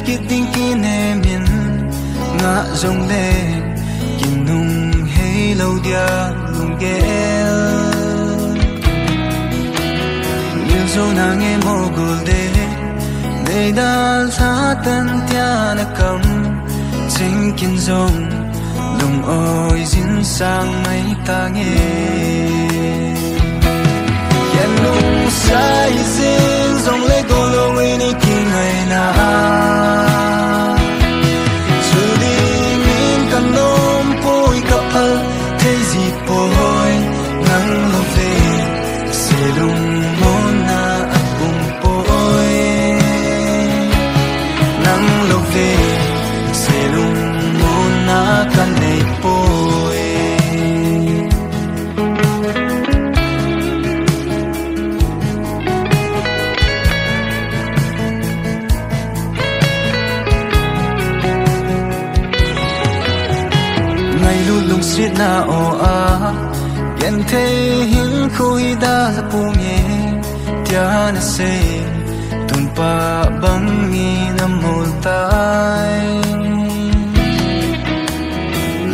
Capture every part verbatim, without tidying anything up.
Ding kinem in ngah jongle kinung hei lou dia lunggel. Ngil jou nange mo gol de, nei dalha tan tia na kam, chingkin jong lung-oi jin sang mai tange. Kei lungsai jing jongle gol lou in i kingaina. Chuding in ka nom poi, ka phal thei ji poi, nang lou ve, se lungmonna a um poi. Nang lou ve, se lungmonna ka nei poi. Ngailut lungsetna o a, genthei hinkho hi dalha ponge, tia na sei, tun pha bang in na mol tai.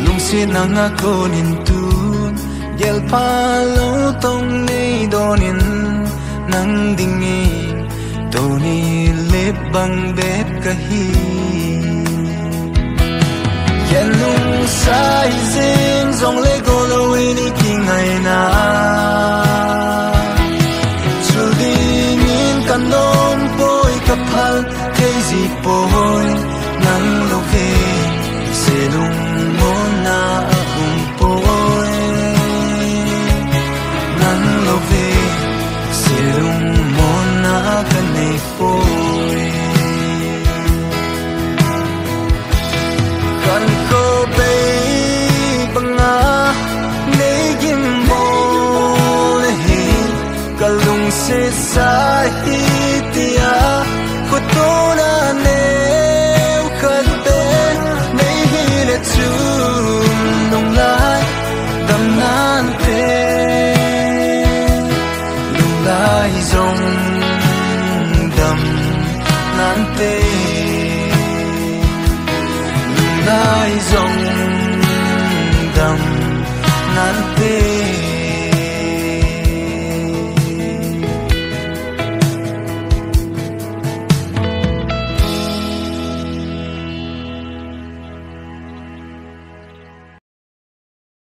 Lungsetna ngah kon in tun, gelpha lou tong nei don in, nang dingin tuni lep bang bep ka hi. Kei lungsai jing jongle gol lou in i kingaina. Chuding in ka nom poi, ka phal thei ji poi, nang lou ve, se lungmonna a um poi. Nang lou ve, se lungmonna ka nei poi. Kan kho bei banga nei gimmol ahi, ka lungset sa hi tia, khotona neo khat be nei hile chun lunglai dam nante. Lunglai jong dam nante. Lunglai jong